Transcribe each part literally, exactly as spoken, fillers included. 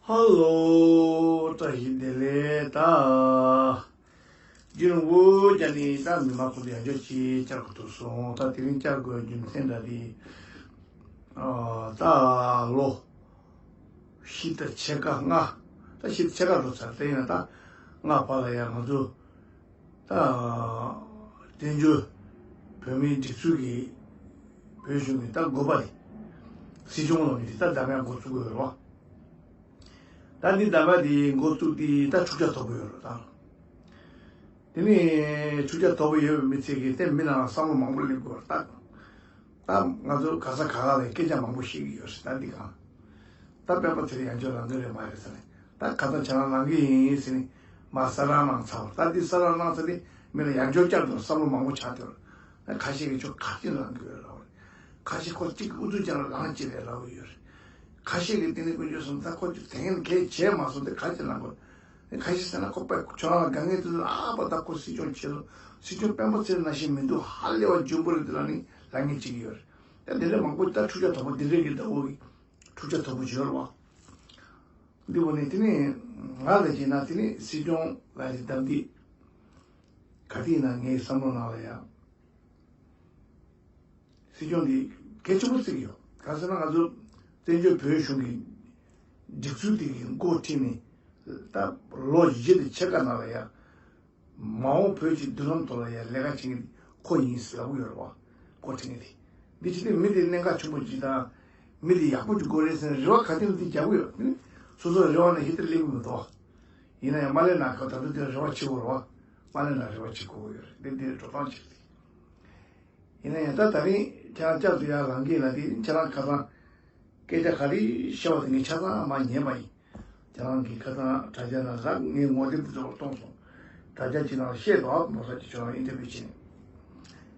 ཧ་ལོ། བཀྲ་ཤིས་བདེ་ལེགས། ད་རྒྱུན་དབུ་རྒྱ་ནི་ད་མི་མང་ཁོང་ཚོ་ཡང་བསྐྱར་ཅིག་བཅར་དགོས་ཐུག་སོང་། ད་དེ་རིང་བཅར་དགོས་རྒྱུ་མཚན་འདྲ་དེ། ཨ། ད་ལོ་བཞི་དང་ཕྱེད་ཀ་ལྔ། ད་བཞི་དང་ཕྱེད་ཀ་འགྲོ་ཚར། དེ་ཡིན་ན་ད་ལྔ་བར་ལ་ཡང་ང་ཚོ་ད་བཙན་བྱོལ་བོད་མིའི་སྒྲིག་འཛུགས་ཀྱི་བོད་གཞུང་གི་ད་དགོས་པ་རེད། སྲིད་སྐྱོང་ལོ་མི་དེ་ད་འདམ་ཡག་འགོ་བཙུགས་དགོས་རེད་བ། ད་འདི་འདམ་ཡག་དེ་འགོ་བཙུགས་དེ་ད་འཁྲུག་ཆ་དོག་པོ་ཡོད་རེད་ད། དེ་ནི་འཁྲུག་ཆ་དོག་པོ་ཡོད་པའི་མི་ཚེ་གི་དེ་མི་ནང་བསམ་བློ་མང་པོ་སླེབས་དགོས་རེད་ད། ད་ང་ཚོ་ག་ས་ག་ག་ལ་སྐད་ཆ་མང་པོ་བཤད་ཀྱི་ཡོད་རེད་ད་འདི་གང་། ད་སྤེན་པ་ཚེ་རིང་ཡང་བསྐྱར་ལངས་ཀྱི་རེད་མ་རེད་ཟེར་ནས། ད་ཁ་སང་ཁྱེད་རང་ལངས་ཀྱི་ཡིན་ཟེར་ནས་མར་གསལ་བསྒྲགས་གནང་ཚར་བ། ད་འདི་གསལ་བསྒྲགས་གནང་ཚར་ནས་མི་ལ་ཡང་བསྐྱར་བསྐྱར་དུ་བསམ་བློ་མང་པོ་ཆགས་བསྡད་ཡོད་རེད། ད་ཁ་ཤས་ཀྱིས་ཁྱོད་ག་ཅི་ལངས་ཀྱི་ཡོད་ལབ་རེད། ཁ་ཤས་ཁོ་གཅིག་གིས་ཨུ་ཚུགས་རྒྱག་ན་ལངས་ཀྱི་རེད་ལབ་ཀྱི་ཡོད་རེད། ཁ་ཤས་ཀྱིས་དེ་ནས་དཀོན་མཆོག་གསུམ་ད་ཁོ་ཚོས་དེ་ངན་གལ་བྱས་མ་སོང་དེ་ག་ཅི་ལངས་དགོས། ཁ་ཤས་ཟེར་ན་ཁོ་པ་ཁྱོད་རང་ལ་དཀའ་ངལ་དེ་ཚོ་ཨ་ཕ་ད་ཁོ་སྲིད་སྐྱོང་བྱེད་ལོ། སྲིད་སྐྱོང་སྤེན་པ་ཚེ་རིང་ནང་བཞིན་མི་འདུག་ཧ་ལས་པ་འཇོན་པོ་རེད། དེ་ལ་ནི་ལངས་ངེས་ཅིག་ཡོད་རེད། ད་དེ་འདྲ་མང་པོ་ད་འཁྲུག་ཆ་དོག་པོ་འདི་འདྲ་གི་ཟླ་འོག་གི་འཁྲུག་ཆ་དོག་པོ་ཅིག་ཡོད་རེད་བ། འདི་བོ་ནི་དེ་ནི་ང་ལ་བྱས་ན་དེ་ནི་སྲིད་སྐྱོང་ལ་ནི་བདམས་ཏེ་ག་དུས་ཡིན་ན་ངའི་བསམ་བློ་ནང་ལ་ཡང་། སྲིད་སྐྱོང་འདི་གལ་ཆེན་པོ་བརྩི་གི་ཡོད། གང་ཟེར་ན་ང་ཚོ་བཙན་བྱོལ་བོད་གཞུང་གི་སྒྲིག་འཛུགས་དེ་གི་འགོ་ཁྲིད་ནས་ད་ལོ་བཞི་དང་ཕྱེད་ཀ་ནང་ལ་ཡ། མ་འོངས་བོད་ཀྱི་མདུན་ལམ་ཐོག་ལ་ཡ་ལས་ཀ་བྱེད་མཁན་དེ་ཁོ་ཡིན་ཟེར་ལབ་ཀྱི་ཡོད་རེད་བ། འགོ་ཁྲིད་མཁན་དེ། འདི་བྱས་ཏེ་མི་དེ་གནད་འགག་ཆེན་པོ་ཅིག་དང་། མི་དེ་ཡག་པོ་ཅིག་དགོས་རེད་ཟེར་ནས་རེ་བ་ག་དུས་ནས་དེ་རྒྱག་གི་ཡོད། དེ་ནི་སོ་སོ་རེ་བ་ནང་བཞིན་དེ་སླེབས་ཀྱི་མི་འདུག་ཡིན་ན་ཡང་མ་སླེབས་ན་ཁ་ད་དུང་དེ་རེ་བ་བྱེད་དགོས་རེད་བ། མ་སླེབས་ན་རེ་བ་བྱེད་དགོས་ཀྱི་ཡོད་རེད། འདི་འདིར་འགྲོ་སྟངས་ཅིག་རེད། ཡིན་ན་ཡང་ད་ད་རིང་ཁྱེད་རང་བསྐྱར་དུ་ཡར་ལངས་ཀྱི་ལ་དེ་ཁྱེད་རང་ཁ་སང་སྐད་ཆ་ག་རེ་བཤད་པ་དེ་ངས་ཆ་ཚང་མར་ཉན་པ་ཡིན། ཁྱེད་རང་གིས་ཁ་སང་དྲ་རྒྱ་ནང་ལ་ངའི་ངོ་དེབ་དེ་ཚོ་གཏོང་སོང་། དྲ་རྒྱ་ཅིག་ནང་བཤད་འདུག་ཨ་མོ་ས་ཀྱི་ཁྱོད་རང་ཨིན་ཊར་བིའུ་བྱས་ནས་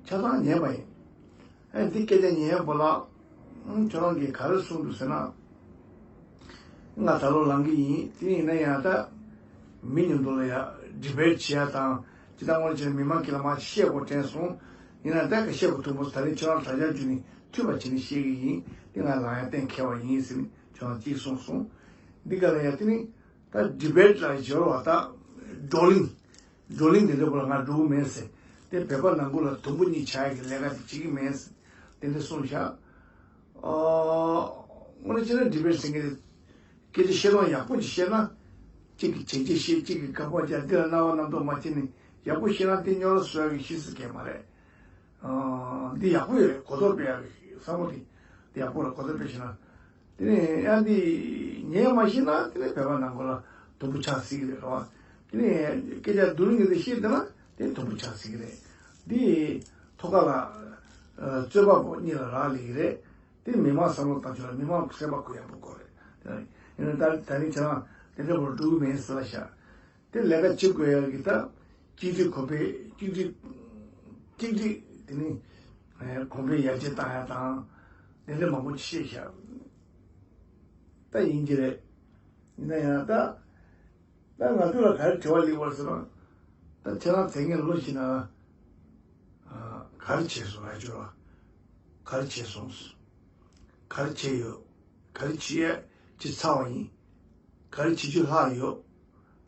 ཆ་ཚང་ཉན་པ་ཡིན། ཨེ་འདི་སྐད་ཆ་ཉན་པ་ལ་ཁྱོད་རང་གིས་ག་རེ་གསུངས་འདུག་ཟེར་ན། ང་ད་ལོ་ལངས་ཀྱི་ཡིན། དེ་ཡིན་ན་ཡང་ད་མི་མཉམ་དུ་ལ་ཡ་ཌི་བེཊ་བྱེད་ཡ་དང་ཅི་ད་དངོས་གནས་བྱས་ན་མི་མང་གི་ལ་མ་བཤད་དགོས་དྲན་སོང་། ཡིན་ན་ད་ག་བཤད་དགོས་ཐུག་པ་ད་རེས་ཁྱོད་རང་དྲ་རྒྱ་བརྒྱུད་ནས་ཐུབ་པ་བྱས་ནས་བཤད་ཀྱི་ཡིན། དེ་ང་ལངས་ཡ་གཏན་འཁེལ་བ་ཡིན་ཟེར་ནས་ཁྱོད་རང་གཅིག་གསུངས་སོང་། འདི་ག་ལ་ཡ་དེ་ནི་ད་ཌི་བེཊ་ལ་སྦྱོར་བ་ད་བགྲོ་གླེང་། བགྲོ་གླེང་དེ་འདྲ་པོ་ལ་ང་འགྲོ་གི་མེད་ཟེར། དེ་བོད་པ་ནང་ཁུལ་ལ་དུམ་བུ་གཉིས་ཆགས་ཡ་གི་ལས་ཀ་དེ་བྱེད་ཀྱི་མེད་ཟེར། དེ་འདྲ་གསུངས་ཤག་ཨ། དངོས་གནས་བྱས་ན་ཌི་བེཊ་ཟེར་མཁན་དེ་སྐད་ཆ་བཤད་སྟངས་ཡག་པོ་ཅིག་བཤད་ན། གཅིག་གིས་བྱས་རྗེས་བཤད། གཅིག་གིས་དགག་པ་རྒྱག་འདི་ལ་རྣ་བ་རྣམ་རྟོག་མ་བྱས་ནས་ཡག་པོ་བཤད་ན་དེ་རྙོག་དྲ་བཟོ་ཡག་གི་གཞི་སུ་གས་མ་རེད། ཨ། འདི་ཡག་པོ་ཡོད་རེད། གོ་རྟོགས་སྤེལ་ཡག་གི་བསམ་བློ་དེ་འདི་ཡག་པོ་རེད། གོ་རྟོགས་སྤེལ་ཤེས་ན། དེ་ནས་ཡང་འདི་ཉན་མ་ཤེས་ན་དེ་ནས་བོད་པ་ནང་ཁུལ་ལ་དུམ་བུ་ཆགས་སྲིད་ཀྱི་རེད་རོ། དེ་ནས་སྐད་ཆ་བསྡུ་རུ་ངེས་དེ་ཤེས་བསྡད་ན་དེ་དུམ་བུ་ཆགས་སྲིད་ཀྱི་རེད། འདི་ཐོག་ཁ་ལ་རྩོད་པ་པོ་གཉིས་ལ་རག་ལས་ཀྱི་རེད། དེ་མི་མང་བསམ་བློ་བཏང་ཆོག་ལ་མི་མང་སེམས་པ་གུ་ཡངས་པོ་དགོས་རེད། ཡིན་ན་ད་ད་རིང་ཁྱེད་རང་དེ་འདྲ་བོར་འགྲོ་གི་མེད་ཟེར་ལ་ཤག་དེ་ལས་ཀ་བྱེད་དགོས་ཡག་གི་ད་གཅིག་སྒྲིལ་གོང་འཕེལ་གཅིག་སྒྲིལ་གཅིག་སྒྲིལ་དེ་ནི་གོང་འཕེལ་ཡར་རྒྱས་བཏང་ཡག་དང་དེ་འདྲ་མང་པོ་བཤད་ཤག་ད་ཡིན་གྱི་རེད། ཡིན་ན་ཡང་ད་ད་ང་ཚོ་ལ་ག་རེ་དྲི་བ་སླེབས་པ་ཟེར་ན། ད་ཁྱེད་རང་དེ་སྔོན་ལོ་ཞིག་ན་ག་རེ་བྱས་སོང་ལབ་ཆོག་ལ། ག་རེ་བྱས་སོང་། ག་རེ་བྱས་ཡོད། ག་རེ་བྱེད་ཡས་བྱས་ཚར་བ་ཡིན། ག་རེ་བྱེད་རྒྱུ་ལྷག་ཡོད།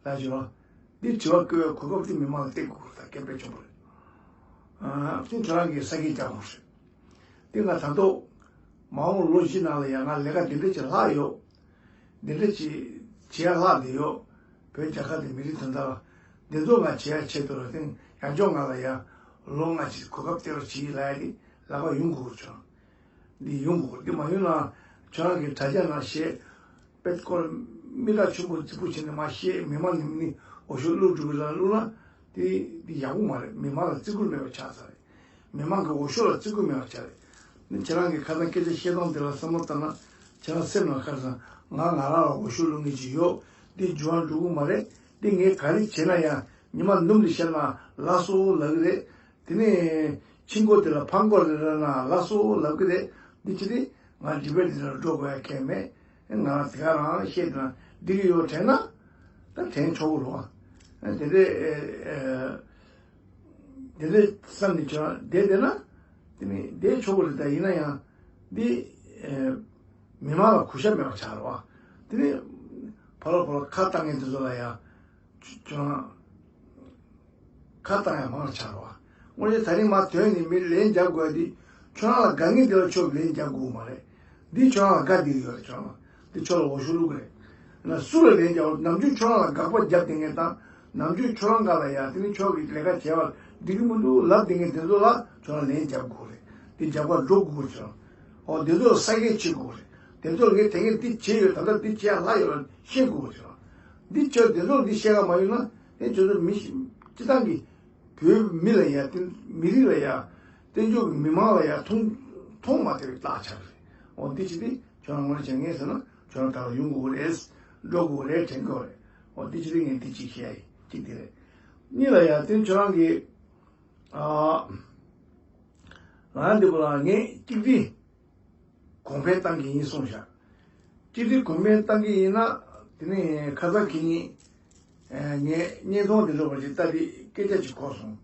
ལབ་ཆོག་ལ། འདི་དྲི་བ་བཀོད་པའི་གོ་སྐབས་དེ་མི་མང་ལ་སྟེར་དགོས་ཀྱི་རེད། ད་སྐད་དཔེ་ཆེན་པོ་རེད། ཨ། དེ་ཁྱོད་རང་གིས་ས་སྐྱེས་རྒྱག་དགོས་རེད། དེ་ང་ད་དུང་མ་འོངས་ལོ་བཞི་ནང་ལ་ཡང་ང་ལས་ཀ་འདི་འདྲ་ཅིག་ལྷག་ཡོད། འདི་འདྲ་ཅིག་བྱེད་ཡ་ལྷག་བསྡད་ཡོད། བོད་རྒྱལ་ཁབ་དེ་མི་རིགས་དོན་དག་ལ་འདི་ཚོ་ང་བྱེད་ཡ་ཆེད་དུ་ལ་བརྟེན་ཡང་ཅོག་ང་ལ་ཡ་ལོ་ལྔ་ཅིག་གོ་སྐབས་སྟེར་རོགས་གྱིས་ལབ་ཡ་དེ་ལག་པ་ཡོང་དགོས་ཀྱི་རེད། འདི་ཡོང་དགོས། འདི་མ་ཡོང་ན་ཁྱོད་རང་གི་དྲ་རྒྱ་ནང་བཤད། དཔེ་སྐོར་མི་ཐག་ཆོད་པོ་རྫིག་པོ་བྱས་ནས་མ་བཤད། མི་མང་ནི་མི་ནི་འོ་ཤོད་བླུག་འགྲོ་གི་ལ་བླུག་ན་དེ་འདི་ཡག་པོ་མ་རེད། མི་མང་ལ་བརྩི་བཀུར་མེད་པ་ཆགས་ཚར་རེད། མི་མང་གི་འོ་ཤོད་ལ་བརྩི་བཀུར་མེད་པ་ཆགས་རེད། ནི་ཁྱེད་རང་གི་ཁ་སང་སྐད་ཆ་བཤད་སྟངས་དེ་ལ་བསམ་བློ་བཏང་ན་ཁྱེད་རང་སེམས་ནང་ཁ་སང་ང་ང་རང་ལ་འོ་ཤོད་བླུག་མཁན་ཅིག་ཡོད། འདི་འགྱུར་བ་འགྲོ་གི་མ་རེད། འདི་ངས་ག་རེ་བྱས་ན་ཡང་ཉི་མ་ནུབ་ནས་བཤད་ན་ལགས་སོ་ལབ་གི་རེད། དེ་ནས་ཕྱི་མགོ་དེ་ལ་ཕར་མགོ་རེ་རེ་ན་ལགས་སོ་ལབ་གི་རེད། འདི་ཅི་སྟེ་ང་ཌི་བེཊ་འདི་ལ་འགྲོ་དགོས་ཡ་གང་ཡང་མེད། ང་རང་དེ་ག་རང་བཤད་དེ་ན་འགྲིག་གི་ཡོད་དྲན་ན་ད་དྲན་ཆོག་གི་རེད་བ། དེ་འདྲས་དེ་འདྲས་བསམ་ནས་བྱུང་བསྡད་བསྡད་ན་དེ་ནི་བསྡད་ཆོག་གི་རེད། ད་ཡིན་ན་ཡང་འདི་མི་མང་ལ་གུས་ཞབས་མེད་པ་ཆགས་རེད་བ། དེ་ནི་ ཕར་ལ་ཕར་ལ་ཁ་བཏང་མཁན་དེ་ཚོ་ལ་ཡང་ཁྱོད་རང་ཁ་བཏང་ཡ་མང་ཆགས་རོགས། དངོས་གནས་ད་རིང་མ་དོན་ནི་མི་ལན་རྒྱག་དགོས་དེ། ཁྱོད་རང་ལ་དགའ་ངེས་དེ་ལ་ཁྱོད་ལན་རྒྱག་དགོས་མ་རེད། འདི་ཁྱོད་རང་ལ་དགའ་འདི་ཡོད་རེད། ཁྱོད་རང་ལ་འདི་ཁྱོད་ལ་འོ་ཤུ་བླུག་གི་རེད། ན་སུ་ལ་ལན་རྒྱག་ནམ་རྒྱུན་ཁྱོད་རང་ལ་དགག་པ་རྒྱབ་དེ་ངས་དང་ནམ་རྒྱུན་ཁྱོད་རང་ག་ལ་ཡ་དེ་ནི་ཁྱོད་ཀྱི་ལས་ཀ་བྱས་པ་འགྲིག་གི་མི་འདུག་ལབ་དེ་ངས་དེ་ཚོ་ལ་ཁྱོད་རང་ལན་རྒྱག་དགོས་རེད། དེ་རྒྱག་པར་འགྲོ་དགོས་ཁྱོད་རང་། ཨོ་དེ་ཚོ་ལ་ས་ཡ་བྱེད་དགོས་རེད། དེ་ཚོ་ངས་དེ་ངས་འདི་བྱས་ཡོད། ད་ལྟ་འདི་བྱས་ལྷ་ཡོད་ལ་ཤེས་དགོས་ཁྱོད་རང་། འདི་ཁྱོད་དེ་ཚོ་འདི་བཤད་ག་མ་ཡོད་ན་དེ་ཁྱོད་ཚོ་མི་ཤི་སྤྱི་བཏང་གི་བོད་མི་ལ་ཡ་དེ་མི་རིགས་ལ་ཡ་བཙན་བྱོལ་གྱི་མི་མང་ལ་ཡ་མཐོང་མཐོང་མ་ཐེབས་པའི་རྟགས་ཆགས་རེད། འོ་འདི་ཅི་སྟེ་ཁྱོད་རང་ངོ་ནས་བྱེད་ངེས་ཟེར་ན་ཁྱོད་རང་ད་ལ་ཡོང་དགོས་རེད། འགྲོ་དགོས་རེད། དྲན་དགོས་རེད། འོ་འདི་ཅི་སྟེ་ངས་འདི་ཅིག་བཤད་ཡ་ཡིན་གཅིག་དེ་རེད། གཉིས་ལ་ཡ་དེ་ཁྱོད་རང་གི་ཨ་ང་འདི་པོ་ལ་ངས་གཅིག་སྟེ། གོང་འཕེལ་བཏང་གི་ཡིན་གསུངས་ཤག་གཅིག་སྒྲིལ་གོང་འཕེལ་བཏང་གི་ཡིན་ན། དེ་ནས་ཁ་སང་ཁེ་ཉིན་ངས་བརྙན་ཐུང་འདི་འདྲ་བ་ཞིག་ལྟ་དུས་སྐད་ཆ་ཅིག་གོ་སོང་།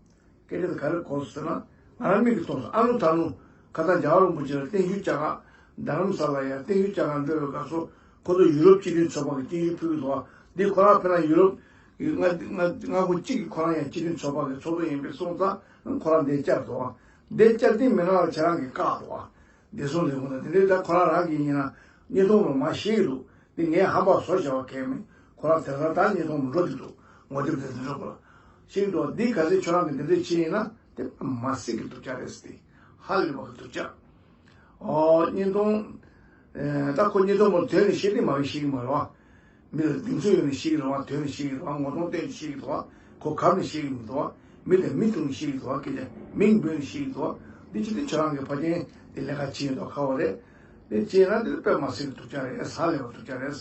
སྐད་ཆ་དེ་ག་རེ་གོ་སོང་ཟེར་ན། ང་རང་མིག་གིས་མཐོང་སོང་། ཨ་ནུ་ཐ་ནུ་ཁ་སང་རྒྱལ་བ་རིན་པོ་ཆེ་ལ་བརྟན་བཞུགས་བཅར་ག་རྡ་རམ་ས་ལ་ཡ་བརྟན་བཞུགས་བཅར་ག་འགྲོ་བའི་སྐབས་སུ་ཁོ་ཚོ་ཡུ་རོབ་སྤྱི་མཐུན་ཚོགས་པ་གི་སྤྱི་འཐུས་ཕུལ་གི་འདུག་བ། འདི་ཁོ་རང་ཕེབས་ན་ཡུ་རོབ་ཀྱི་ང་ང་ང་ཁོ་གཅིག་གིས་ཁོ་རང་ཡང་སྤྱི་མཐུན་ཚོགས་པ་གི་ཚོགས་གཙོ་ཡིན་པས་སོང་ཙང་ཁོ་རང་འདིར་བཅར་འདུག་བ། འདིར་བཅར་དུས་མི་ནག་ལ་ཁྱེད་རང་གིས་བཀག་འདུག་བ། བདེ་སྲུང་ལས་ཁུངས་དང་དེ་འདྲའི་ད་ཁོ་རང་རང་གི་ཡིན་ན་བརྙན་ཐུང་རུ་མ་ཤེས་ཀྱི་འདུག་འདི་ངས་ཧམ་པ་བཟོ་བྱ་བ་གལ་མེད། ཁོ་རང་དེང་སང་ད་བརྙན་ཐུང་མི་འགྲོ་གི་འདུག་ངོ་དེབ་དེ་འདི་འགྲོ་དགོས་ལ། ཤེས་ཀྱི་འདུག་འདི་ག་ཚོད་ཁྱོད་རང་གི་འདི་འདྲའི་ཆེད་ཡིན་ན་དེ་མ་སྲིད་ཀྱི་སྡུག་ཅག་རེད་ཟེར་ཏེ། ཧ་ལས་པ་གི་སྡུག་ཅག་ཨོ་བརྙན་ཐུང་། ད་ཁོ་བརྙན་ཐུང་མོ་དོན་ནི་ཤེས་ནི་མ་བའི་ཤེས་ཀྱི་མ་རེད་བ། མི་ལ་གདེང་ཚོད་ཡོད་ནི་ཤེས་ཀྱི་རེད་བ། དོན་ནི་ཤེས་ཀྱི་རེད་བ། ངོ་གདོང་བསྟན་ནི་ཤེས་ཀྱི་རེད་བ། ཁོ་གབ་ནི་ཤེས་ཀྱི་མི་འདུག་བ། མི་དང་མི་མཐུན་ནི་ཤེས་ཀྱི་འདུག་བ། སྐད་ཆ་མིང་འབོད་ནི་ཤེས་ཀྱི་འདུག་བ། འདི་ཅི་སྟེ་ཁྱོད་རང་གི་ཕ་རྒན་དེ་ལས་ཀ་བྱེད་ཡོད་མདོག་ཁ་བ་རེད། དེ་བྱས་ན་དེ་དཔེ་མ་སྲིད་ཀྱི་སྡུག་ཅག་རེད། ཧ་ལས་པ་སྡུག་ཅག་རེད།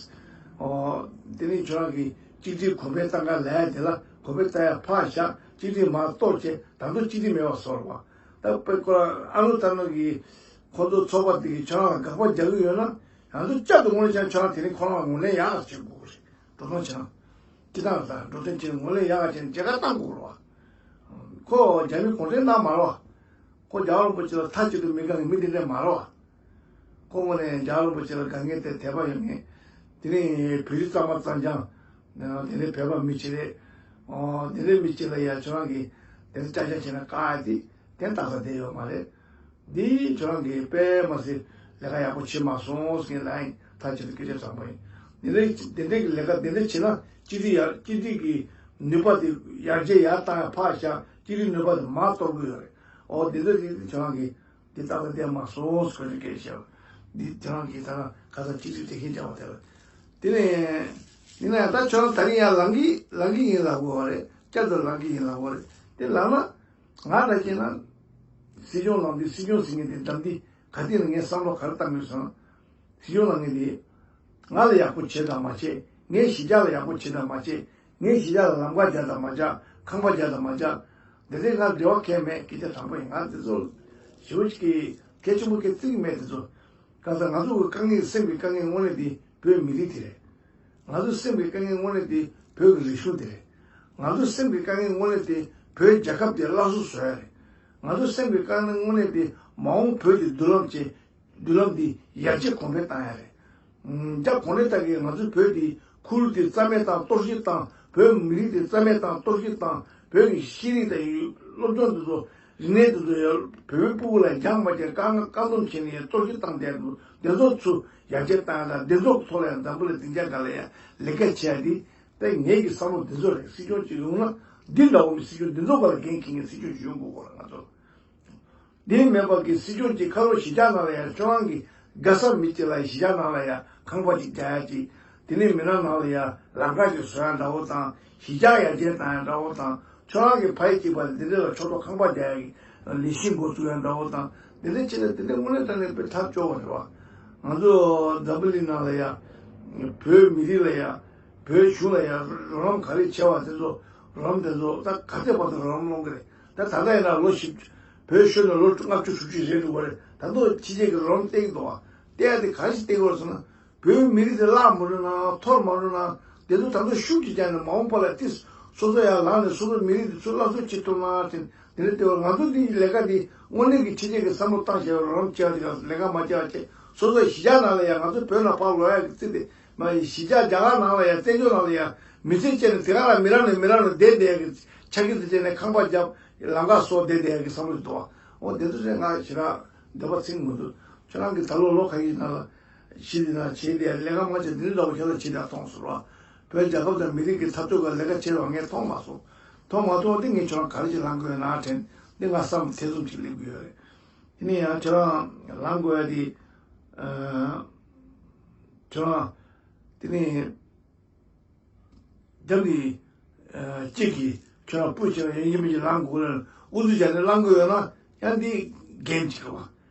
ཨོ། དེ་ནི་ཁྱོད་རང་གི་གཅིག་སྒྲིལ་གོང་འཕེལ་བཏང་ག་ལས་དེ་ལ་གོང་འཕེལ་བཏང་ཡ་ཕར་བཞག་གཅིག་སྒྲིལ་མར་གཏོར་བྱས་ད་དུང་གཅིག་སྒྲིལ་མེད་པ་བཟོ་རེད་བ། ད་དཔེ་ཁོ་རང་ཨ་ནུ་ཐ་ནུ་གི་ཁོ་ཚོ་ཚོགས་པ་དེ་གིས་ཁྱོད་རང་ལ་དགག་པ་རྒྱག་གི་ཡོད་ན། ཡང་དུ་བསྐྱར་དུ་ངོས་ལེན་བྱས་ན་ཁྱོད་རང་དེ་རིང་ཁོ་རང་ལ་ངོས་ལེན་ཡག་ག་བྱེད་དགོས་རེད། འགྲོ་སོང་བྱས་ན། སྤྱི་བཏང་ལ་འགྲོ་སོང་བྱས་ནས་ངོས་ལེན་ཡག་ག་བྱས་ནས་མཇལ་ཁ་བཏང་དགོས་རེད་བ། ཁོ་རྒྱ་མི་གུང་ཁྲན་ཏང་མ་རེད་བ། ཁོ་རྒྱལ་བ་རིན་པོ་ཆེ་ལ་མཐའ་གཅིག་ཏུ་མི་དགའ་མཁན་མི་དེ་འདྲ་མ་རེད་བ། ཁོ་དངོས་གནས་རྒྱལ་བ་རིན་པོ་ཆེ་ལ་དགའ་མཁན་དེ་དད་པ་ཡོད་མཁན། དེ་ནས་བོད་རིགས་གཙང་མ་གཙང་རྐྱང་། དེ་ནས་བོད་པ་མི་གཅིག་རེད། དེ་འདྲའི་མི་གཅིག་ལ་ཡ་ཁྱོད་རང་གིས་དེ་འདྲ་ཅག་ཅག་བྱས་ན་དཀའ་ཡ་དེ་དེ་ལྟ་ས་བསྡད་ཡོད་མ་རེད། འདི་ཁྱོད་རང་གིས་དཔེ་མ་སྲིད་ལས་ཀ་ཡག་པོ་བྱེད་མ་སོང་ཟེར་མཁན་ལ་ཡིན། ད་ཁྱེད་ཚོ་སྐད་ཆ་བཟང་པོ་ཡིན། འདི་འདྲའི་འདི་འདྲའི་གི་ལས་ཀ་འདི་འདྲ་བྱེད་ན་སྤྱི་འཐུས་ཡར་སྤྱི་འཐུས་ཀྱི་ནུས་པ་དེ་ཡར་རྒྱས་ཡར་བཏང་ཡ་ཕར་བཞག་སྤྱི་འཐུས་ནུས་པ་དེ་མར་གཏོར་གི་ཡོད་རེད། ཨོ་འདི་འདྲ་འདི་ཁྱོད་རང་གིས་འདི་ལྟ་ས་བསྡད་མ་སོང་ཟེར་གི་སྐད་ཆ་བཤད། འདི་ཁྱོད་རང་གིས་ད་ཁ་སང་སྤྱི་འཐུས་དེ་ཤེས་བྱ་བ་དེ་ལ། དེ་ནས་ཡིན་ན་ཡང་ད་ཁྱོད་རང་ད་རིང་ཡར་ལངས་ཀྱི་ལངས་ཀྱི་ཡིན་ལབ་དགོས་པ་རེད། བསྐྱར་དུ་ལངས་ཀྱི་ཡིན་ལབ་དགོས་པ་རེད། དེ་ལངས་ན། ང་ལ་བཤད་ན། སྲིད་སྐྱོང་ལངས་དུས་སྲིད་སྐྱོང་ཟེར་མཁན་དེ་འདམ་འདི་ག་དུས་ནས་ངས་བསམ་བློ་ག་རེ་བཏང་ཡོད་ཟེར་ན། སྲིད་སྐྱོང་ལངས་མཁན་དེ། ང་ལ་ཡག་པོ་བྱེད་དང་མ་བྱེད། ངའི་གཞིས་ཆགས་ལ་ཡག་པོ་བྱེད་དང་མ་བྱེད། ངའི་གཞིས་ཆགས་ལ་ལམ་ཁ་རྒྱག་དང་མ་རྒྱག་ཁང་པ་རྒྱག་དང་མ་རྒྱག་འདི་འདྲའི་ང་འབྲེལ་བ་གང་ཡང་མེད། སྐད་ཆ་དྲང་པོ་ཡིན། ང་འདི་ཚོ་ཞེ་པོ་ཅིག་གི་གལ་ཆེན་པོ་གལ་བརྩི་གི་མེད་འདི་ཚོ། གང་ལྟར་ང་ཚོ་གི་དཀའ་ངལ་སེམས་ཀྱི་དཀའ་ངལ་དངོས་གནས་དེ་བོད་མི་རིགས་དེ་རེད། ང་ཚོ་སེམས་ཀྱི་དཀའ་ངལ་དངོས་གནས་དེ་བོད་ཀྱི་རིག་གཞུང་དེ་རེད། ང་ཚོ་སེམས་ཀྱི་དཀའ་ངལ་དངོས་གནས་དེ་བོད་རྒྱལ་ཁབ་དེ་སླར་གསོ་བཟོ་ཡ་རེད། ང་ཚོ་སེམས་ཀྱི་དཀའ་ངལ་དངོས་གནས་དེ་མ་འོངས་བོད་ཀྱི་མདུན་ལམ་ཅན་མདུན་ལམ་འདི་ཡར་རྒྱས་གོང་འཕེལ་བཏང་ཡ་རེད། རྒྱ་གོང་ནས་ད་གི་ང་ཚོའི་བོད་འདི་ཁུལ་དེ་རྩ་མེད་བཏང་གཏོར་བཤིག་བཏང་། བོད་མི་རིགས་དེ་རྩ་མེད་བཏང་གཏོར་བཤིག་བཏང་། བོད་ཀྱི་ཤེས་རིག་དང་སློབ་སྦྱོང་དེ་ཚོ་རིག་གནས་དེ་ཚོ་ཡང་བོད་པའི་སྤུ་གུ་ལ་སྦྱངས་མ་བྱས་བཀག་བཀག་སྡོམ་བྱས་ནས་ཡང་གཏོར་བཤིག་བཏང་བསྡད་འདུག་དེ་ཚོ་ཚུར་ཡར་རྒྱས་བཏང་ཡ་དང་དེ་ཚོ་ཐོག་ལ་ཡང་འཛམ་བུ་གླིང་སྡིངས་ཆ་སྒང་ལ་ཡང་ལས་ཀ་བྱེད་ཡ་དེ་ད་ངེད་ཀྱི་བསམ་བློ་དེ་ཚོ་རེད། སྲིད་སྐྱོང་ཅིག་ཡོང་ན་འདི་འདྲ་བོ་མི་སྲིད་སྐྱོང་འདི་ཚོ་སྒང་ལ་འགན་འཁྱེར་མཁན་སྲིད་སྐྱོང་ཅིག་ཡོང་དགོས་སྐོར་ལ་ང་ཚོ། དེ་མེད་པ་གི་སྲིད་སྐྱོང་གཅིག་ཁ་ལོ་གཞིས་ཆགས་ནང་ལ་ཡང་ཁྱོད་རང་གི་དགའ་ས་མི་གཅིག་ལ་གཞིས་ཆགས་ནང་ལ་ཡང་ཁང་པ་གཅིག་རྒྱག་ཡ་གཅིག་དེ་ནས་མི་ནག་ནང་ལ་ཡང་ལམ་ཁ་གཅིག་བཟོ་ཡ་འདྲ་བོ་དང་གཞིས་ཆགས་ཡར་རྒྱས་བཏང་ཡ་འདྲ་བོ་དང་ཁྱོད་རང་གི་ཕ་ཡུལ་གཅིག་པ་འདི་འདྲ་ལ་ཕྱོགས་གཏོགས་ཁང་པ་རྒྱག་ཡ་གི་ལས་གཞི་འགོ་བཙུགས་ཡ་འདྲ་བོ་དང་འདི་འདྲ་བྱས་ན་འདི་འདྲ་དངོས་གནས་དྲང་གནས་དཔེ་ཐབས་སྐྱོ་བ་རེད་བ། ང་ཚོ་འཛམ་བུ་གླིང་ནང་ལ་ཡང་བོད་མི་རིགས་ལ་ཡང་བོད་གཞུང་ལ་ཡང་རོགས་རམ་ག་རེ་བྱས་པ་དེ་ཚོ་རོགས་རམ་དེ་ཚོ་ད་ག་ཚད་བར་དུ་རོགས་རམ་སློང་གི་རེད། ད་ད་ལྟ་ཡིན་ན་ལོ་བཞི། བོད་ཤོར་ནས་ལོ་ལྔ་བཅུ་དྲུག་ཅུ་རེད་འདུག་པ་རེད། ད་དུང་ཕྱི་རྒྱལ་གྱི་རོགས་རམ་བསྟན་གྱི་འདུག་བ། བསྟན་ཡ་དེ་ག་རེ་ཞིག་བསྟན་གྱི་ཡོད་ཟེར་ན། བོད་མི་རིགས་དེ་བརླག་མ་འགྲོ་ན་འཐོར་མ་འགྲོ་ན་དེ་ཚོ་ད་དུང་ཤུགས་ཀྱིས་བསྐྱངས་ནས་མ་འོངས་པ་ལ་ཏིས་སོ་སོ་ཡར་ལངས་ནས་སོ་སོ་མི་རིགས་དེ་ཚོ་སླར་གསོ་བྱེད་ཐུབ་ན་ཟེར་དེ་འདྲ་བསྟན་བ། ང་ཚོ་འདི་ལས་ཀ་འདི་དངོས་གནས་ཀྱི་ཕྱི་རྒྱལ་གྱི་བསམ་བློ་བཏང་བྱས་རོགས་རམ་བྱས་པ་དེ་ག་ལས་ཀ་མ་བྱས་པ་བྱས་སོ་སོ་གཞིས་ཆགས་ནང་ལ་ཡང་ང་ཚོ་བོད་ནང་ཕར་ལོག་ཡ་གི་རྩིས་དེ་ མ་ཡི་གཞིས་ཆགས་རྒྱ་གར་ནང་ལ་ཡང་བཙན་བྱོལ་ནང་ལ་ཡང་མི་ཚེ་སྐྱེལ་ནས་དེ་ག་ལ་མི་རབས་ནས་མི་རབས་ལ་བསྡད་བསྡད་ཀྱི་ཆ་གི་དེ་བྱས་ནས་ཁང་པ་བརྒྱབ་ལམ་ཁ་བཟོ་བསྡད་བསྡད་ཀྱི་བསམ་བློ་འདུག་བ། འོ་དེ་ཚོ་རེད། ང་ཞེ་དྲག་འདོད་པ་ཚིམ་མི་འདུག་ཁྱོད་རང་གི་ད་ལོ་ལོ་ཁ་ཡི་ནང་ལ་གཞི་འདི་ན་བྱེད་དེ་ལས་ཀ་མ་བྱེད་འདི་འདྲ་བོ་ཁྱོད་ལ་བྱེད་དེ་མཐོང་སོང་བ། བོད་རྒྱལ་ཁབ་དང་མི་རིགས་ཀྱི་འཐབ་རྩོད་ཀྱི་ལས་ཀ་བྱེད་པ་ངས་མཐོང་མ་སོང་། མཐོང་མ་སོང་དེ་ངས་ཁྱོད་རང་ག་རེ་ཅིག་ལངས་དགོས་ན་དྲན་འདི་ང་བསམ་ཐེ་ཚོམ་ཅིག་སླེབས་ཀྱི་ཡོད་རེད། དེ་ནས་ཡང་ཁྱོད་རང་ལངས་དགོས་ཡ་དེ། ཁྱོད་རང་དེ་ནས་རྒྱབ་ནས་གཅིག་གིས་ཁྱོད་རང་སྤུ་བྱས་ཡིན་གཅིག་མིན་གཅིག་ལངས་དགོས་ལ་ཨུ་ཚུགས་བྱས་ནས་ལངས་དགོས་ཡོད་ན་ཡང་འདི་གེམ་ཅིག་རེད་བ།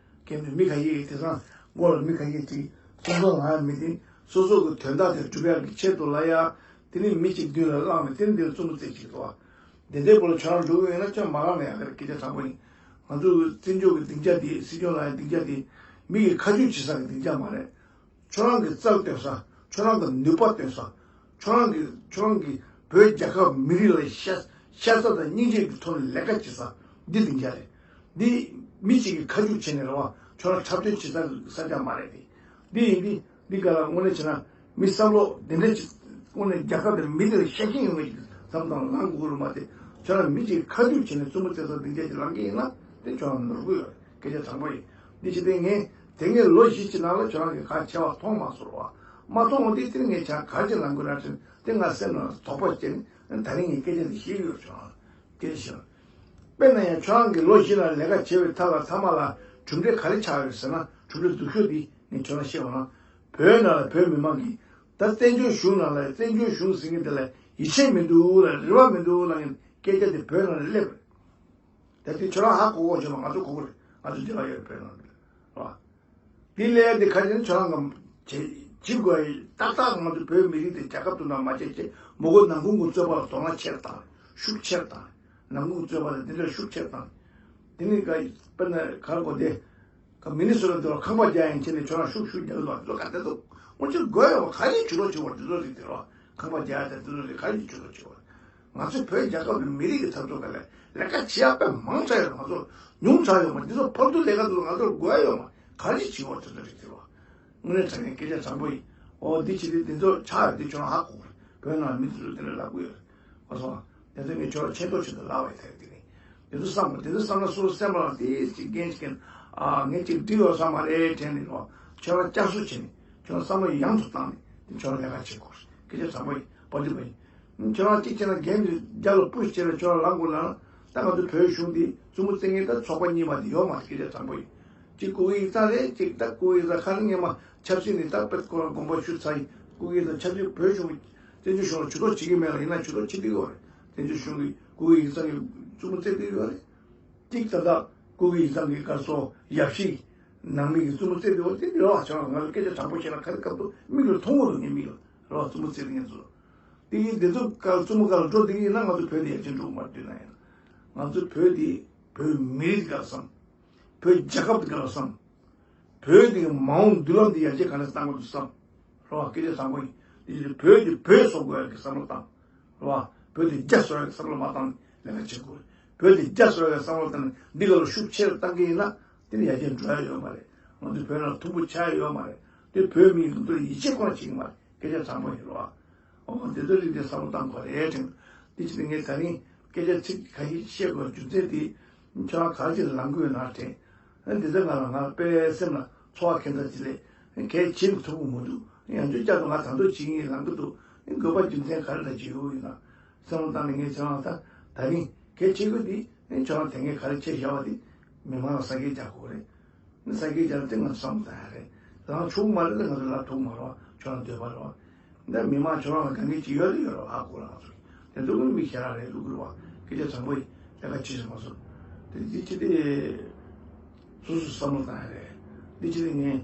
གེམ་ནས་མི་ཁ་ཤས་ཀྱིས་དེང་སང་མགོ་ལ་མི་ཁ་ཤས་ཀྱིས་སོ་སོ་ལངས་ཡ་མི་དེ་སོ་སོ་གི་དོན་དག་དེ་སྒྲུབ་ཡ་གི་ཆེད་དུ་ལ་ཡ། དེ་ནས་མི་གཅིག་མདུན་ལ་བླངས་ནས་དེ་ནས་འདིར་རྩུབ་མོ་རྩེ་གཅིག་འདུག་བ། དེ་འདྲའི་སྐོར་ལ་ཁྱོད་རང་འགྲོ་གི་ཡོད་ན་ཁྱོད་མ་ལངས་ན་ཡག་གི་རེད། སྐད་ཆ་དྲང་པོ་ཡིན། ང་ཚོ་བཙན་བྱོལ་གྱི་སྡིངས་ཆ་དེ་སྲིད་སྐྱོང་ལ་ཡང་སྡིངས་ཆ་དེ་མི་གི་ཁ་རྒྱུག་བྱེད་ས་གི་སྡིངས་ཆ་མ་རེད། ཁྱོད་རང་གི་རྩལ་སྟོན་ས་ཁྱོད་རང་གི་ནུས་པ་སྟོན་ས་ཁྱོད་རང་གི་ཁྱོད་རང་གི་བོད་རྒྱལ་ཁབ་མི་རིགས་ལ་ཤ་ཤ་ཚ་དང་སྙིང་རྗེ་གི་ཐོག་ནས་ལས་ཀ་བྱེད་ས་འདི་སྡིངས་ཆ་རེད། འདི་མི་གཅིག་གི་ཁ་རྒྱུག་བྱས་ནས་རེད་བ། ཁྱོད་རང་འཁྲབ་སྟོན་བྱེད་ས་གི་ས་ཆ་མ་རེད་དེ། འདི་ཡིན་དུས། འདི་ག་ལ་དངོས་གནས་བྱས་ན་མི་བསམ་བློ་དེ་འདྲ་ཅིག་དངོས་གནས་རྒྱལ་ཁབ་དང་མི་དེ་ལ་ཤ་ཞེན་ཡོང་བའི་བསམ་བློ་དང་ལངས་དགོས་རུ་མ་དེ་ཁྱོད་རང་མི་གཅིག་ཁ་རྒྱུག་བྱས་ནས་རྩུབ་མོ་རྩེ་ས་སྡིངས་ཆ་ཅིག་ལངས་ཀྱི་ཡིན་ན་དེ་ཁྱོད་རང་ནོར་གི་ཡོད་རེད། སྐད་ཆ་དྲང་པོ་ཡིན། འདི་བྱས་ཏེ་ངས་དེ་སྔའི་ལོ་བཞི་ཅིག་ནང་ལ་ཁྱོད་རང་གི་གང་བྱས་པ་མཐོང་མ་སོང་བ། མ་མཐོང་བ་དེ་དེ་ངས་ཆ་ག་རེ་ཅིག་ལངས་དགོས་ན་དྲན་དེ་ང་སེམས་ནང་དོགས་པ་སྐྱེས་ནས་ད་རིང་ངས་སྐད་ཆ་འདི་བཤད་ཀྱི་ཡོད་ཁྱོད་རང་ལ། སྐད་ཆ་བཤད་ན། དཔེར་ན་ཡང་ཁྱོད་རང་གི་ལོ་བཞི་ལ་ལས་ཀ་བྱས་པའི་མཐའ་ལ་ཚང་མ་ལ་གྲུབ་འབྲས་ག་རེ་ཆགས་ཡོད་ཟེར་ན་གྲུབ་འབྲས་སྡུག་ཤོས་འདི་ངས་ཁྱོད་རང་བཤད་པ་ན། བོད་ནང་ལ་བོད་མི་མང་གིས་ད་བཙན་བྱོལ་གཞུང་ནང་ལ་བཙན་བྱོལ་གཞུང་ཟེར་མཁན་དེ་ལ་ཡིད་ཆེས་མི་འདུག་ལ་རེ་བ་མི་འདུག་ལ་ངས་སྐད་ཆ་དེ་བོད་ནང་ལ་སླེབས་རེད། ད་དེ་ཁྱོད་རང་ཧ་གོ་གོ་བྱུང་བ་ང་ཚོ་གོ་གི་རེད། ང་ཚོ་འབྲེལ་བ་ཡོད་རེད་བོད་ནང་ལ་རེད་བ། དེ་ལས་དེ་ཁ་ཅན་ཁྱོད་རང་གམ་བྱེད་བྱེད་དགོས་ཡིན། ཏག་ཏག་ང་ཚོ་བོད་མི་རིགས་དེ་རྒྱལ་ཁབ་ཏུ་ན་མ་བྱེད་ཅེས་མོ་གོ་ནང་ཁུལ་གྱི་རྩོད་པ་ལ་དོ་སྣང་ཆེར་བཏང་ཤུགས་ཆེར་བཏང་། ནང་ཁུལ་གྱི་རྩོད་པ་ལ་འདི་འདྲ་ཤུགས་ཆེར་བཏང་། དེ་ནི་ག་དཔེར་ན་གར་གོ་དེ་ག་མི་ནི་སོ་ར་དེ་ལ་ཁང་པ་རྒྱག་ཡིན་ཁྱེད་ནི་ཁྱོད་རང་ཤུགས་ཤུགས་རྒྱག་གི་འདུག་དེ་ཚོ་ག་དེ་ཚོ་ངོ་ཆེར་དགོས་ཡོད་པ་ག་རེ་ཇུས་གཏོགས་བྱེད་པ་དེ་ཚོ་རེད་དེ་རོ། ཁང་པ་རྒྱག་ཡ་དེ་དེ་ཚོ་རེད་ག་རེ་ཇུས་གཏོགས་བྱེད་པ་རེད། ང་ཚོས་བོད་རྒྱལ་ཁབ་ཀྱི་མི་རིགས་ཀྱི་འཐབ་རྩོད་ཀྱི་ལས་ལས་ཀ་བྱེད་ཡག་དཔེ་མང་དྲགས་ཡོད། ང་ཚོར་ཉུང་དྲགས་ཡོད་མ། འདི་ཚོ་ཕར་ཚུར་ལས་ཀ་འདི་ཚོ་ང་ཚོར་དགོས་ཡ་ཡོད་མ། ག་རེ་བྱེད་འོ་དེ་ཚོ་རེད་དེ་བ། དངོས་གནས་དྲང་གནས་སྐད་ཆ་དྲང་པོ་ཡིན། འོ་འདི་བྱེད་དུས་འདི་ཚོ་ཆགས་ཡོད་འདི་ཁྱོད་རང་ཧ་གོ་རེད། བོད་ནང་མི་འདི་ཚོ་དེ་འདྲ་ལབ་གི་ཡོད་རེད། ཨ་སོ། དེ་ཚོ་ངས་ཁྱོད་རང་ཆེ་མཐོང་ཆེད་དུ་ལབ་པ་ཡིན་ཐལ་དེ་རེད། དེ་ཚོ་བསམ་དེ་ཚོ་བསམ་ན་སོ་སོ་སེམས་པ་ལ་དེ་ཅིག་འགན་ཅིག་འགན་ཨ་ངས་ཅིག་འགྲིག་ཡོད་ས་མ་རེད་དྲན་ནས་རོ། ཁྱོད་རང་བསྐྱར་གསོ་བྱས་ནས་ཁྱོད་རང་བསམ་བློ་ཡང་དུ་བཏང་ནས་དེ་ཁྱོད་རང་ལས་ཀ་བྱེད་དགོས་རེད། སྐད་ཆ་དྲང་པོ་ཡིན། པ་འདི་པ་ཡིན། ཁྱོད་རང་གཅིག་བྱས་ན་རྒན་གྱི་རྒྱ་ལ་པུ་ཤི་བྱས་ན་ཁྱོད་རང་ལངས་དགོས་ལ། ད་ང་ཚོ་བོད་གཞུང་འདི་རྩུབ་མོ་རྩེ་མཁན་ད་ཚོགས་པ་གཉིས་པ་འདི་ཡོད་མ་རེད། སྐད་ཆ་དྲང་པོ་ཡིན། གཅིག་སྐུ་ངོ་ཡིག་ཚང་རེད། གཅིག་ད་སྐུ་ངོ་ཡིག་ཚང་ཁ་སང་སྔོན་མ་ཆབ་སྲིད་ནས་ད་དཔེ་ཁོ་རང་དགོངས་པ་ཞུ་ཚར་ཡིན། སྐུ་ངོ་ཡིག་ཚང་ཆབ་སྲིད་བོད་གཞུང་གི་བཙན་བྱོལ་གཞུང་ལ་ཇུས་གཏོགས་བྱེད་ཀྱི་མེད་ལ་ཡིན་ན་ཇུས་གཏོགས་བྱེད་ཀྱི་ཡོད་རེད། བཙན་བྱོལ་གཞུང་གི་སྐུ་ངོ་ཡིག་ཚང་གི་རྩུབ་མོ་རྩེ་གི་ཡོད་རེད། གཅིག་ད་ལྟ་སྐུ་ངོ་ཡིག་ཚང་གི་སྐལ་བཟང་ཡབ་གཞིས་ནང་མི་གི་རྩུབ་མོ་རྩེ་དེ་བ་དེ་འདྲ་བ་བྱས་ང་ཚོ་སྐད་ཆ་དྲང་པོ་བཤད་ན་ག་རེ་སྐབས་དུ་མིག་ལ་མཐོང་གི་འདུག་ངའི་མིག་ལ་རེད་བ། རྩུབ་མོ་རྩེ་དེ་ངས་ཚོ་དེ་ཡིན་དེ་ཚོ་ག་རྩུབ་མོ་ག་ལ་འགྲོ་དེ་གི་ཡིན་ན་ང་ཚོ་བོད་དེ་ཡར་རྒྱས་འགྲོ་གི་མ་རེད། དུས་ན་ཡིན་ང་ཚོ་བོད་དེ་བོད་མི་རིགས་ག་ལ་བསམ། བོད་རྒྱལ་ཁབ་དེ་ག་ལ་བསམ། བོད་དེ་གི་མ་འོངས་མདུན་ལམ་དེ་ཡར་རྒྱས་ག་ནས་བཏང་དགོས་འདུག་བསམ། རེད་བ། སྐད་ཆ་དྲང་པོ་ཡིན། དེ་བཞིན་བོད་དེ་བོད་བཟོ་དགོས་ཡག་གི་བསམ་བློ་བཏང་། རེད་བ། བོད་དེ་རྒྱ་བཟོ་ཡག་གི་བསམ་བློ་མ་བཏང་ནས་ལས་ཀ་བྱེད་དགོས། བོད་དེ་རྒྱ་བཟོ་ཡག་གི་བསམ་བློ་བཏང་ནས་འདི་ག་ལ་ཤུགས་ཆེ་རུ་བཏང་གི་ཡིན་ན་དེ་ནི་ཡར་རྒྱས་འགྲོ་ཡག་ཡོད་མ་རེད། ང་ཚོ་བོད་ནང་མཐུན་པོ་ཆགས་ཡག་ཡོད་མ་རེད། དེ་བོད་མིའི་ལུང་དུ་ཡིད་ཆེས་ཁོ་ན་བྱེད་ཀྱི་མ་རེད། སྐད་ཆ་དྲང་པོ་ཡིན། རེད་བ། ཨོ་འདི་ཚོ་རིགས་དེ་བསམ་བློ་བཏང་དགོས་རེད་དྲན། འདི་ཕྱི་ནས་ངས་ད་རིང་སྐད་ཆ་ཚིག་ཁ་ཤས་བཤད་དགོས་རྒྱུ་མཚན་དེ་ཁྱོད་རང་ག་རེ་ཅིག་ལངས་དགོས་ན་དྲན། འདི་ཚོ་ང་ལ་ང་དཔེ་སེམས་ལ་ཚོར་བ་ཁྱད་མཚར་ཅིག་སླེབས། གལ་ཆེན་ཐུབ་ཀྱི་མི་འདུག་ཡང་བསྐྱར་བསྐྱར་དུ་ང་ད་དུང་བྱེད་ཀྱིན་ལངས་ཀྱི་འདུག་དགོས་པ་རྒྱུ་མཚན་ག་རེ་ལ་བྱེད་ཡོད་ཡིན་ན་བསམ་བློ་བཏང་ནས་ངས་ཁྱོད་རང་ད་ད་རིང་གལ་ཆེ་དགོས་འདི་ཁྱོད་རང་དེ་ངས་ག་རེ་བྱས་བཞག་པ་འདི་མི་མང་ལ་གསར་འགྱུར་རྒྱག་དགོས་རེད། ནི་ས་དགེ་རྒྱལ་དེ་ང་བསམ་ད་ཡ་རེད། ལངས་ཆོག་མ་རེད། ང་ཚོ་ལབ་ཐུབ་མ་རེད་བ། ཁྱོད་རང་འདོད་པ་རེད་བ། འདི་མི་མང་ཁྱོད་རང་ལ་དཀའ་ངལ་ཅིག་ཡོད་རེད་ཡོད་རེད་བ། ཧ་གོ་ར་ང་ཚོ་དེ་འདུག་ནི་མི་ཁྱེད་རང་རེད་འདུག་རེད་བ། སྐད་ཆ་དྲང་པོ་ཡིན། ལས་ཀ་བྱེད་ཤེས་མ་སོང་། དེ་འདི་ཅི་སྟེ་སོ་སོ་བསམ་བློ་བཏང་ཡ་རེད། འདི་ཅི་སྟེ་ངས་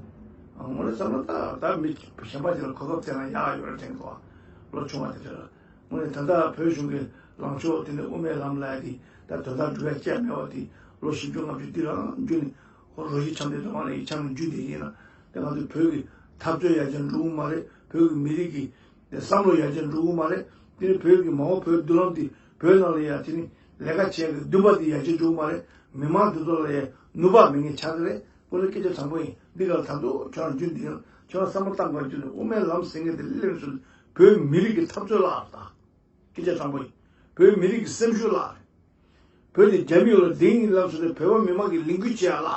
ངོ་ནས་བསམ་བློ་བཏང་ད་མི་གཞན་པ་ཅིག་ལ་གོ་སྐབས་བཙལ་ན་ཡག་ཡོད་རེད་དྲན་གི་བ། ལོ་ཆུང་བ་དེ་འདྲ་ལ། དངོས་གནས་ད་ལྟ་བོད་གཞུང་གི་ལངས་ཕྱོགས་དེ་ནི་དབུ་མའི་ལམ་ལ་དེ་ད་དོན་དག་སྒྲུབ་ཡ་བཅས་མེད་པ་དེ་ལོ་བཞི་བཅུ་ལྔ་བཅུ་འདི་རང་རྒྱུན་ནས་ཧོ་རོ་ཞིག་འཆམ་དེ་དོན་དག་ལ་ཡི་འཆམ་རྒྱུན་དེ་ཡིན་ན་དེ་ང་ཚོའི་བོད་ཀྱི་འཐབ་རྩོད་ཡར་རྒྱས་འགྲོ་གི་མ་རེད། བོད་ཀྱི་མི་རིགས་ཀྱི་བསམ་བློ་ཡར་རྒྱས་འགྲོ་གི་མ་རེད། དེ་ནི་བོད་ཀྱི་མ་འོངས་བོད་མདུན་ལམ་དེ་བོད་ནང་ལ་ཡ་དེ་ནི་ལས་ཀ་བྱེད་ཀྱི་འདུན་པ་དེ་ཡར་རྒྱས་འགྲོ་གི་མ་རེད། མི་མང་དེ་ཚོ་ལ་ཡ་ནུས་པ་མེད་མཁན་ཆགས་ཀྱི་རེད། ཁོ་ཚོ་སྐད་ཆ་དྲང་པོ་ཡིན། འདི་ག་ལ་ད་དུང་ཁྱོད་རང་རྒྱུན་འདི་ཡང་ ཁྱོད་རང་བསམ་བློ་བཏང་དགོས་རྒྱུ་ནི། དབུ་མའི་ལམ་ཟེར་མཁན་དེ་སླེབས་ཚུན་བོད་མི་རིགས་ཀྱི་འཐབ་རྩོད་ལ་ད་སྐད་ཆ་དྲང་པོ་ཡིན། བོད་མི་རིགས་ཀྱི་སེམས་ཤུགས་ལ་རེད། བོད་དེ་རྒྱ་མི་ཡོད་ལ་འདིང་ཡིན་ལབ་སོང་ནས་བོད་པ་མི་མང་གི་ལས་འགུལ་བྱེད་ཡ་ལ་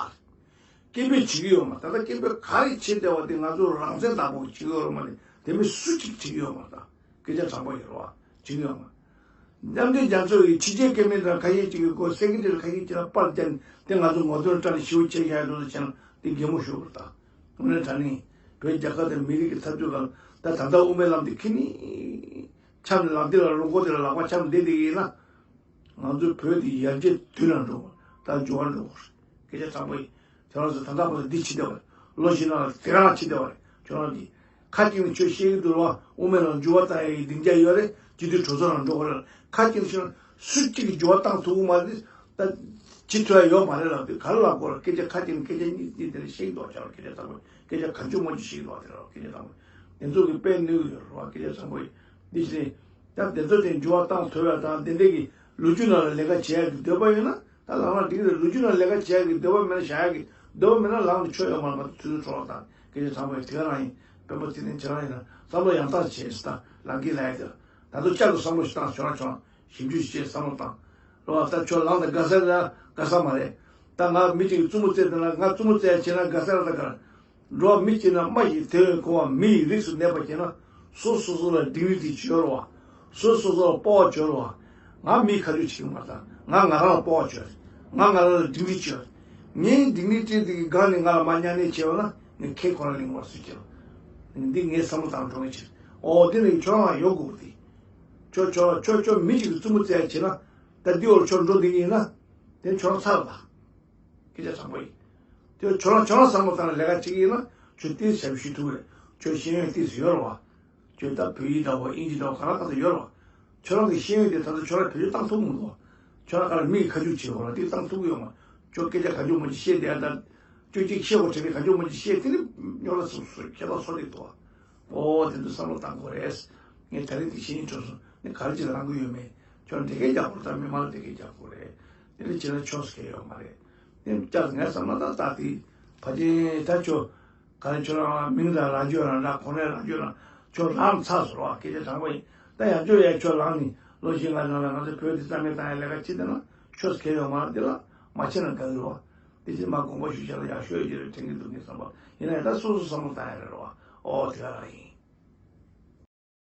སྐད་འབོད་བྱེད་ཀྱི་ཡོད་མ། ད་ལྟ་སྐད་འབོད་ག་རེ་བྱེད་བསྡད་པ་དེ་ང་ཚོ་རང་བཙན་བདག་པོ་བྱེད་ཀྱི་ཡོད་རེད་མ་གཏོགས་དེ་མིན་སུ་གཅིག་བྱེད་ཀྱི་ཡོད་མ་རེད། ད་སྐད་ཆ་དྲང་པོ་ཡིན་རེད་བ། བྱེད་ཀྱི་ཡོད་མ་རེད། མཉམ་འབྲེལ་རྒྱལ་ཚོགས་ཀྱི་ཕྱི་རྒྱལ་སྐད་མི་དང་ཁ་ཤས་ཅིག་གིས་ཁོ་སེ་ཀེ་རེ་ཊི་རི་ཁ་ཤས་ཅིག་ལ་པར་བརྒྱབ་ནས་དེ་ང་ཚོ་ངོ་དེབ་ནང་བཀྲམ་ནས་ཞེ་པོ་བྱས་བཞག་ཡོད་འདུག་ཟེར་བྱས་ན་དེ་གད་མོ་ཤོར་བ་རེད། ད་དངོས་གནས་དྲང་གནས་བོད་རྒྱལ་ཁབ་དང་མི་རིགས་ཀྱི་འཐབ་རྩོད་སྒང་ད་ད་ལྟ་དབུ་མའི་ལམ་དེ་ཁྱེར་ནས་འཆམ་ནས་ལམ་དེ་ལ་ལུང་ཁོག་དེ་ལ་ལག་པ་འཆམ་བསྡད་བསྡད་ཡིན་ན། ང་ཚོའི་བོད་འདི་ཡར་རྒྱས་དུས་ལ་འགྲོ་བ་དང་འགྱུར་བ་འགྲོ་བ་རེད། སྐད་ཆ་དྲང་པོ་ཡིན། ཁྱོད་རང་ཚོ་ད་ལྟ་བར་དུ་འདི་བྱེད་བསྡད་པ་རེད། ལོ་བཞི་ནང་ལ་དེ་རང་བྱེད་བསྡད་པ་རེད། ཁྱོད་རང་གིས་ཁ་གཅིག་ནས་ཁྱོད་བཤད་ཀྱི་འདུག་ལ། དབུ་མའི་ལམ་འགྱུར་བ་བཏང་ཡག་གི་སྡིངས་ཆ་ཡོད་རེད། སྤྱི་འཐུས་གྲོས་ཚོགས་ནང་འགྲོ་དགོས་རེད། ཁ་གཅིག་ནས་ཁྱོད་སུ་གཅིག་གིས་འགྱུར་བ་བཏང་ཐུབ་ཀྱི་མ་རེད། ད་བྱེད་ཐུབ་ཡ་ཡོད་མ་རེད་ལབ་དུས་ག་རེ་ལབ་དགོས་རེད། སྐད་ཆ་ཁ་གཅིག་ནས་སྐད་ཆ་གཉིས་གཉིས་དེ་འདྲ་བཤད་ཀྱི་འདུག་ཁྱོད་རང་སྐད་ཆ་དྲང་པོ་ཡིན། སྐད་ཆ་གང་བྱུང་མང་བྱུང་བཤད་ཀྱི་འདུག་དེ་རེད། སྐད་ཆ་དྲང་པོ་ཡིན། དེ་ཚོ་གིས་དཔེ་གནོད་ཀྱི་ཡོད་རེད་བ། སྐད་ཆ་དྲང་པོ་ཡིན། འདི་བཞིན་ད་དེ་ཚོ་དེ་འགྱུར་བ་བཏང་ཐུབ་ཡ་དང་དེ་འདྲས་ཀྱི་ལོ་རྒྱུས་ནང་ལ་ལས་ཀ་བྱེད་ཡ་གི་འདོད་པ་ཡོད་ན་ད་ལགས་ལགས་འགྲིག་གི་རེད། ལོ་རྒྱུས་ནང་ལས་ཀ་བྱེད་ཡ་གི་འདོད་པ་མེད་ན་བཞག་ཡ་གི་འདོད་པ་མེད་ན་ལངས་ནས་ཆོག་ཡོད་མ་རེད་མ་གཏོགས་དུས་ཚོད་འཕྲོ་བརླག་བཏང་། སྐད་ཆ་དྲང་པོ་ཡིན། དེ་ག་རང་ཡིན། སྤེན་པ་ཚེ་རིང་ཁྱེད་རང་ཡིན་ན་བསམ་བློ་ཡང་དག་བྱས་ཟེར། ད་ལགས་འགྲིག་ལབ་ཡ་དེ་ལ་ད་དུང་བསྐྱར་དུ་བསམ་བློ་ཞིག་བཏང་། ཁྱོད་རང་ཁྱོད་རང་ཞིབ་འཇུག་ཞིག་བྱས་བསམ་བློ་བཏང་རོགས། ད་ཁྱོད་ལངས་དང་དགའ་ས་རེད་དགའ་ས་མ་རེད། ད་ང་མི་གཅིག་གིས་རྩུབ་མོ་རྩེ་དེ་ན་ང་རྩུབ་མོ་རྩེ་ཡ་བྱས་ན་དགའ་ས་རེད། ད་ག་རེད། འགྲོ་བ་མི་གཅིག་ན་རྨ་ཞིག་དེ་བས་ཁོ་བ་མི་ཡི་རིགས་སུ་གནས་པ་བྱས་ན་སོ་སོ་སོ་ལ་ཌིག་ནི་ཊི་ཅིག་ཡོད་རེད་བ། སོ་སོ་སོ་ལ་སྤོབས་པ་ཅིག་ཡོད་རེད་བ། ང་མིའི་ཁ་རྒྱུག་བྱེད་ཀྱི་མ་རེད། ད་ང་ང་རང་ལ་སྤོབས་པ་ཅིག་ཡོད་རེད། ང་ང་རང་ལ་ཌིག་ནི་ཊི་ཅིག་ཡོད་རེད། ངའི་ཌིག་ནི་ཊི་དེ་གི་སྒང་ནས་ང་ལ་མར་གཉའ་གནོན་བྱས་པ་ན་ངས་ཁེ་ཁོ་རང་ལེན་དགོས་པ་སུས་བྱེད་རོགས། འདི་ངའི་བསམ་བློ་བཏང་འགྲོ་མཁན་ཅིག་རེད། ཨོ་དེ་ནས་ཁྱོད་རང་ཡོང་དགོས་དེ། ཁྱོད་ཁྱོད་ཁྱོད་ཁྱོད་མི་གཅིག་གིས་རྩུབ་མོ་རྩེ་ཡ་བྱས་ན་ད་འདི་འོར་ཁྱོད་འགྲོ་བསྡད་ཀྱི་ཡིན་ན་དེ་ཁྱོད་རང་ཚར་རེད་ད། སྐད་ཆ་དྲང་པོ་ཡིན། དེ་ཁྱོད་རང་ཁྱོད་རང་བསམ་བློ་བཏང་ནས་ལས་ཀ་བྱེད་ཀྱི་ཡིན་ན་ཁྱོད་ཏོག་ཙམ་ཞིབ་ཞུ་ཐུབ་རེད། ཁྱོད་ཤེས་ཡོན་ཏོག་ཙམ་ཡོད་རེད་བ། ཁྱོད་ད་བོད་ཡིག་འདྲ་བོ་དབྱིན་ཇི་འདྲ་བོ་ག་རེ་ག་ཚོད་ཡོད་རེད་བ། ཁྱོད་རང་གི་ཤེས་ཡོན་དེ་ད་ལྟ་ཁྱོད་རང་བེད་སྤྱོད་བཏང་ཐུབ་མི་འདུག་ཁྱོད་རང་ག་རེ་མི་ཡི་ཁ་རྒྱུག་བྱེད་དགོས་ར་དེ་བཏང་ཐུབ་ཀྱི་ཡོད་མ། ཁྱོད་སྐད་ཆ་ག་རྒྱུག་མ་གཅིག་བཤད་བསྡད་ཡ་ད། ཁྱོད་ཅིག་བཤད་དགོས་དྲན་ནས་ག་རྒྱུག་མ་གཅིག་བཤད་དེ་ནི་རྙོག་དྲ་ཚོ་ཁྱད་པར་ཚོ་དེ་འདུག་ཨོ་དེ་ཚོ་བསམ་བློ་བཏང་དགོས་རེད། ངས་ད་རིང་དེ་ཤེས་ཡོན་གྲོལ་སོང་ནས་ག་རེ་ཅིག་ལངས་ཀྱི་ཡོད་མེད། ཁྱོད་འགྲེལ་བཤད་རྒྱག་དགོས་རེད། ད་མི་མང་ལ་འགྲེལ་བཤད་རྒྱག་དགོས་རེད། དེ་འདྲ་བྱས་ན་ཆོག་ས་གང་ཡང་ཡོད་མ་རེད། དེ་བསྐྱར་ངས་བསམ་ན་ད་ད་དེ་ཕལ་ཆེར་ད་ཁྱོད་ག་རེ་ཁྱོད་རང་མིང་དང་རང་ཆོས་རང་འདྲ་གོ་གནས་རང་ཆོས་རང་ཁྱོད་རང་ཚར་སོང་བ་སྐད་ཆ་དྲང་པོ་ཡིན། ད་ཡང་ཁྱོད་ཡང་ཁྱོད་ལངས་ནས་ལོ་བཞི་ལྔ་ནང་ལ་ང་ཚོ་བོད་འདི་རྩ་མེད་བཏང་ཡ་ལས་ཀ་བྱེད་བསྡད་ན་ཆོག་ས་གང་ཡང་ཡོད་མ་རེད། འདི་ལ་མ་བྱེད་ན་དགའ་གི་རེད་བ། དེ་བཞིན་མ་དགོངས་པ་ཞུ་བྱ་ལ་ཡག་ཤོས་ཡོད་ཀྱི་རེད་དྲན་གྱི་འདུག་ངས་བསམ་པ་ཡིན་ན་ཡང་ད་སོ་སོ་བསམ་བློ་བཏང་ཡ་རེད་བ། ཨོ་དེ་ག་རང་ཡིན།